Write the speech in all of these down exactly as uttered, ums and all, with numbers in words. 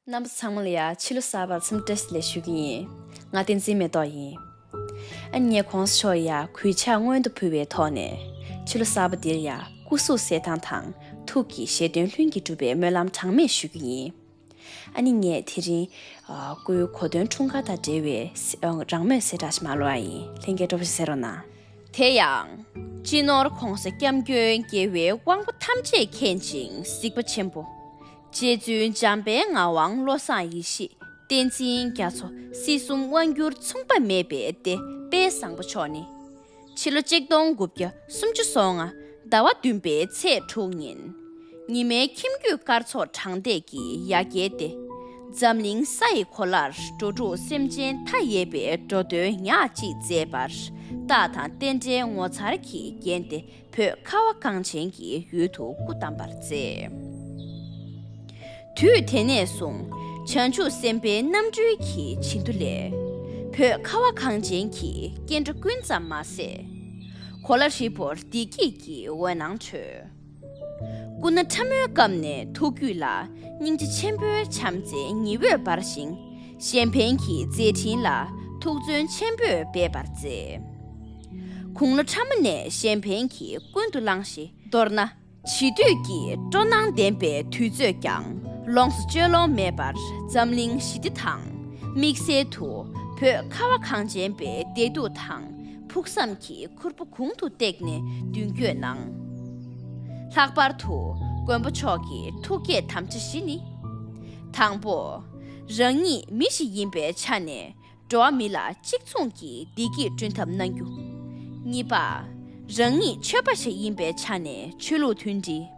རྣམ་པ་ཚང་མ་ལ་ཡ་ཕྱི་ལོ་གསར་པར་འཚམས་འདྲི་བཀྲ་ཤིས་བདེ་ལེགས་ཞུ་གི་ཡིན། ང་བསྟན་འཛིན་མེ་ཏོག་ཡིན། ཨ་ནི་ངས་གོང་ས་མཆོག་ཡ་གུས་ཕྱག་སྔོན་དུ་ཕུལ་བའི་ཐོག་ནས་ཕྱི་ལོ་གསར་པ་འདིར་ཡ་སྐུ་གཟུགས་གསལ་ཐང་དང་ཐུགས་ཀྱི་བཞེད་དོན་ལྷུན་གྱིས་གྲུབ་པའི་སྨོན་ལམ་གྲངས་མེད་ཞུ་གི་ཡིན། ཨ་ནི་ངས་དེ་རིང་ཨ་སྐུའི་གོ་སྟོན་འཁྲུངས་སྐར་དང་འབྲེལ་བའི་ཨ་རང་མོས་གསལ་བསྒྲགས་ཤིག་མ་ལོག་ཡ་ཡིན། ལྷན་རྒྱས་སྤྲོ་པོ་ཞིག་གསན་རོགས་གནང་། དེ་ཡང་། སྤྱི་ནོར་༸གོང་ས་༸སྐྱབས་མགོན་རྒྱལ་བའི་དབང་པོ་ཐམས་ཅད་མཁྱེན་ཅིང་གཟིགས་པ་ཆེན་པོ། རྗེ་བཙུན་འཇམ་དཔལ་ངག་དབང་བློ་བཟང་ཡེ་ཤེས་བསྟན་འཛིན་རྒྱ་མཚོ་སྲིད་གསུམ་དབང་སྒྱུར་མཚུངས་པ་མེད་པའི་སྡེ་དཔལ་བཟང་པོ་མཆོག་ནི། ཕྱི་ལོ་ཆིག་སྟོང་དགུ་བརྒྱ་སུམ་ཅུ་སོ་ལྔ་ཟླ་བ་བདུན་པའི་ཚེས་དྲུག་ཉིན། ཉི་མའི་ཁྱིམ་རྒྱུད་སྐར་ཚོགས་དྲངས་བསྡད་ཀྱི་ཡ་གྱལ་ཏེ། འཛམ་གླིང་ས་ཡི་གོ་ལར་འགྲོ་དྲུག་སེམས་ཅན་མཐའ་ཡས་པའི་འགྲོ་དོན་ཉག་གཅིག་མཛད་པར། རྟགས་དང་རྟེན་འབྲེལ་ངོ་མཚར་གྱིས་བརྒྱན་ཏེ། བོད་ཁ་བ་གངས་ཅན་གྱི་ཡུལ་དུ་སྐུ་བལྟམས་པར་མཛད། དུས་དེ་ནས་བཟུང་བྱང་ཆུབ་སེམས་དཔའི་རྣམ་སྤྲུལ་གྱི་བྱིན་མཐུ་ལས། བོད་ཁ་བ་གངས་ཅན་གྱི་སྐྱེ་འགྲོ་ཀུན་ཙམ་མ་ཟད། གོ་ལ་ཧྲིལ་པོར་བདེ་སྐྱིད་ཀྱི་འོད་སྣང་འཕྲོས། སྐུ་ན་ཕྲ་མོའི་སྐབས་ནས་ཐུགས་རྒྱུད་ལ་སྙིང་རྗེ་ཆེན་པོའི་བྱམས་བརྩེའི་ཉི་འོད་འབར་ཞིང་། གཞན་ཕན་གྱི་མཛད་འཕྲིན་ལ་ཐུགས་བརྩོན་ཆེན་པོས་འབད་པར་མཛད། དགུང་ལོ་ཕྲ་མོ་ནས་གཞན་ཕན་གྱིས་ཀུན་ཏུ་བསླངས་ཤིང་། མདོར་ན། བྱིས་དུས་ཀྱི་སྤྲོ་སྣང་ལྡན་པའི་དུས་ཚོད་ཀྱང་ལོངས་སུ་སྤྱོད་ལོང་མེད་པར་འཛམ་གླིང་ཞི་བདེ་དང་། དམིགས་བསལ་དུ་བོད་ཁ་བ་གངས་ཅན་པའི་བདེ་སྡུག་དང་ཕུགས་བསམ་གྱི་ཁུར་པོ་གུང་དུ་བཏེགས་ནས་མདུན་སྐྱོད་གནང་། ལྷག་པར་དུ་མགོན་པོ་མཆོག་གི་ཐུགས་བསྐྱེད་དམ་བཅའ་བཞི་ནི། དང་པོ། རང་ཉིད་མི་ཞིག་ཡིན་པའི་ཆ་ནས། འགྲོ་བ་མི་ལ་གཅིག་མཚུངས་ཀྱི་བདེ་སྐྱིད་བསྐྲུན་ཐབས་གནང་རྒྱུ། གཉིས་པ། རང་ཉིད་ཆོས་པ་ཞིག་ཡིན་པའི་ཆ་ནས་ཆོས་ལུགས་མཐུན་སྒྲིལ།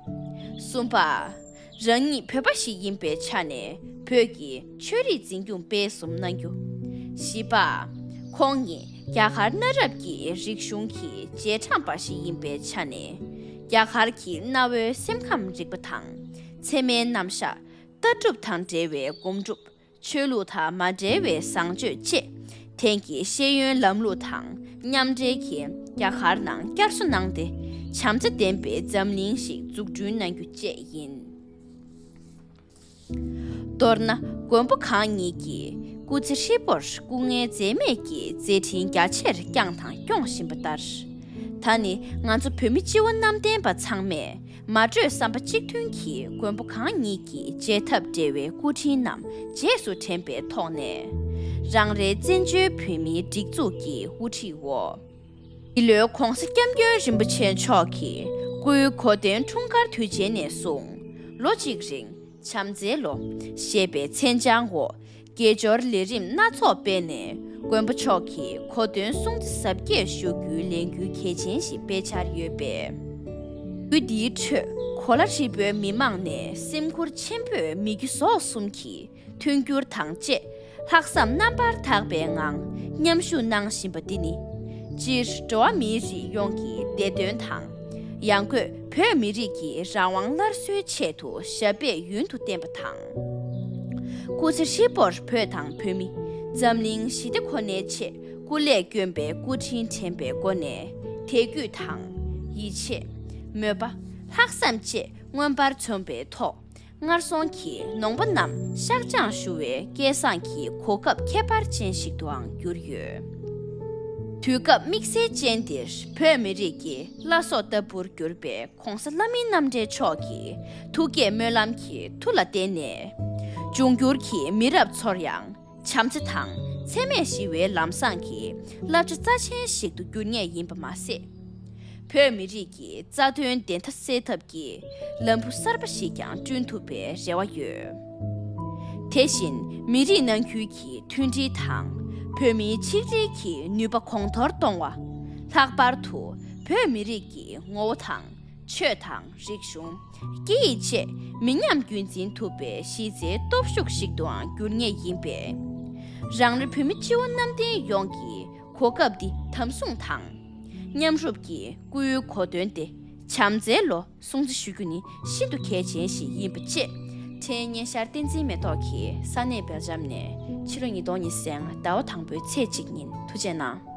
གསུམ་པ། རང་ཉིད་བོད་པ་ཞིག་ཡིན་པའི་ཆ་ནས་བོད་ཀྱི་ཆོས་རིག་འཛིན་སྐྱོང་སྤེལ་གསུམ་གནང་རྒྱུ། བཞི་པ། ཁོང་ཉིད་རྒྱ་གར་གནའ་རབས་ཀྱི་རིག་གཞུང་གི་རྗེས་འབྲང་པ་ཞིག་ཡིན་པའི་ཆ་ནས། རྒྱ་གར་གྱི་གནའ་བོའི་སེམས་ཁམས་རིག་པ་དང་། ཚད་མའི་རྣམ་གཞག་ལྟ་གྲུབ་དང་འབྲེལ་བའི་སྒོམ་སྒྲུབ། ཆོས་ལུགས་དང་མ་འབྲེལ་བའི་བཟང་སྤྱོད་བཅས། དེང་གི་ཤེས་ཡོན་ལམ་ལུགས་དང་མཉམ་འབྲེལ་གྱིས་རྒྱ་གར་ནང་བསྐྱར་གསོ་གནང་སྟེ། བྱམས་བརྩེ་ལྡན་པའི་འཛམ་གླིང་ཞིག་འཛུགས་སྐྲུན་གནང་རྒྱུ་བཅས་ཡིན། མདོར་ན། མགོན་པོ་གང་ཉིད་ཀྱིས་སྐུ་ཚེ་ཧྲིལ་པོར་སྐུ་ངལ་འཛེམས་མེད་ཀྱི་མཛད་འཕྲིན་རྒྱ་ཆེར་བསྐྱངས་དང་སྐྱོང་བཞིན་པ་ལྟར། ད་ནི་ང་ཚོ་བོད་མི་སྤྱི་བོ་གནམ་བསྟན་པ་ཚང་མས། མ་གྲོས་བསམ་པ་གཅིག་མཐུན་གྱིས་མགོན་པོ་གང་ཉིད་ཀྱི་བྱེད་ཐབས་འབྲེལ་བའི་སྐུ་དྲིན་རྣམས་རྗེས་སུ་དྲན་པའི་ཐོག་ནས། རང་རེའི་བཙན་བྱོལ་བོད་མིའི་སྒྲིག་འཛུགས་ཀྱི་དབུ་ཁྲིད་འོག་འདི་ལོའི་༸གོང་ས་༸སྐྱབས་མགོན་རིན་པོ་ཆེ་མཆོག་གི་སྐུའི་གོ་སྟོན་འཁྲུངས་སྐར་དུས་ཆེན་ནས་བཟུང་ལོ་གཅིག་རིང་། བྱམས་བརྩེའི་ལོ། ཞེས་པའི་མཚན་བྱང་འོག་དགེ་སྦྱོར་ལས་རིམ་སྣ་ཚོགས་སྤེལ་ནས། མགོན་པོ་མཆོག་གི་གོ་སྟོན་སྲུང་བརྩི་གཟབ་རྒྱས་ཞུ་རྒྱུའི་ལས་འགུལ་གལ་ཆེན་ཞིག་སྤེལ་འཆར་ཡོད་པས། འགུལ་འདིའི་ཁྲོད་གོ་ལ་ཧྲིལ་པོའི་མི་མང་ནས་སེམས་ཁུར་ཆེན་པོས་མི་རྒྱུ་ཟོག་གསུམ་གྱི་མཐུན་འགྱུར་དང་བཅས། ལྷག་བསམ་རྣམ་པར་དག་པའི་ངང་མཉམ་ཞུགས་གནང་བཞིན་པ་འདི་ནི། སྤྱིར་འགྲོ་བ་མིའི་རིགས་ཡོངས་ཀྱི་བདེ་དོན་དང་། ཡང་སྒོས་བོད་མི་རིགས་ཀྱི་རང་དབང་སླར་གསོའི་ཆེད་དུ་ཞབས་པད་ཡུན་དུ་བརྟན་པ་དང་། སྐུ་ཚེ་ཧྲིལ་པོར་བོད་དང་བོད་མི། འཛམ་གླིང་ཞི་བདེ་ཁོ་ནའི་ཆེད་སྐུ་ལས་བསྐྱོན་པའི་སྐུ་དྲིན་དྲན་པའི་སྒོ་ནས། དད་གུས་དང་། ཡིད་ཆེས། མོས་པ། ལྷག་བསམ་བཅས་མངོན་པར་མཚོན་པའི་ཐོག་སྔར་སོང་གི་ནོངས་པ་རྣམས་བཤགས་སྦྱང་ཞུ་བའི་སྐལ་བཟང་གི་གོ་སྐབས་ཁྱད་པར་ཅན་ཞིག་ཏུའང་གྱུར་ཡོད། དུས་སྐབས་དམིགས་བསལ་ཅན་འདིར་བོད་མི་རིགས་ཀྱི་བླ་སྲོག་ལྟ་བུར་གྱུར་པའི་༸གོང་ས་ལྷ་མིའི་རྣམ་འདྲེན་མཆོག་གི་ཐུགས་བསྐྱེད་སྨོན་ལམ་གྱི་མཐུ་ལ་བརྟེན་ནས། འབྱུང་འགྱུར་གྱི་མི་རབས་ཚོར་ཡང་། བྱམས་བརྩེ་དང་འཚེ་མེད་ཞི་བའི་ལམ་བཟང་གི་བསླབ་བྱ་རྩ་ཆེན་ཞིག་ཏུ་འགྱུར་ངེས་ཡིན་པ་མ་ཟད། བོད་མི་རིགས་ཀྱི་རྩ་དོན་བདེན་མཐའ་གསལ་ཐབས་ཀྱི་ལམ་བུ་གསར་པ་ཞིག་ཀྱང་བསྐྲུན་ཐུབ་པའི་རེ་བ་ཡོད། དེ་བཞིན་མི་རིགས་ནང་ཁུལ་གྱི་མཐུན་སྒྲིལ་དང་བོད་མིའི་ཆིག་སྒྲིལ་གྱི་ནུས་པ་གོང་མཐོར་གཏོང་བ། ལྷག་པར་དུ་བོད་མི་རིགས་ཀྱི་ངོ་བོ་དང་། ཆོས་དང་རིག་གཞུང་། སྐད་ཡིག་བཅས་མི་ཉམས་རྒྱུན་འཛིན་ཐུབ་པའི་གཞི་རྩའི་སྟོབས་ཤུགས་ཤིག་ཏུའང་འགྱུར་ངེས་ཡིན་པས། རང་རེ་བོད་མི་སྤྱི་བོ་གནམ་བསྟན་ཡོངས་ཀྱིས་གོ་སྐབས་འདི་དམ་བཟུང་དང་། མཉམ་རུབ་ཀྱིས་སྐུའི་གོ་སྟོན་ཏེ་བྱམས་བརྩེའི་ལོ་སྲུང་བརྩི་ཞུ་རྒྱུ་ནི་ཤིན་ཏུ་གལ་ཆེན་ཞིག་ཡིན་པ་བཅས། འཕྲིན་སྙན་ཤར་བསྟན་འཛིན་མེ་ཏོག་གིས་ས་གནས་སྦེལ་ཇམ་ནས་ཕྱི་ལོ་ཉིས་སྟོང་ཉི་ཤུ་རྩ་ལྔ་ཟླ་བ་དང་པོའི་ཚེས་གཅིག་ཉིན་ཐུགས་རྗེ་གནང་།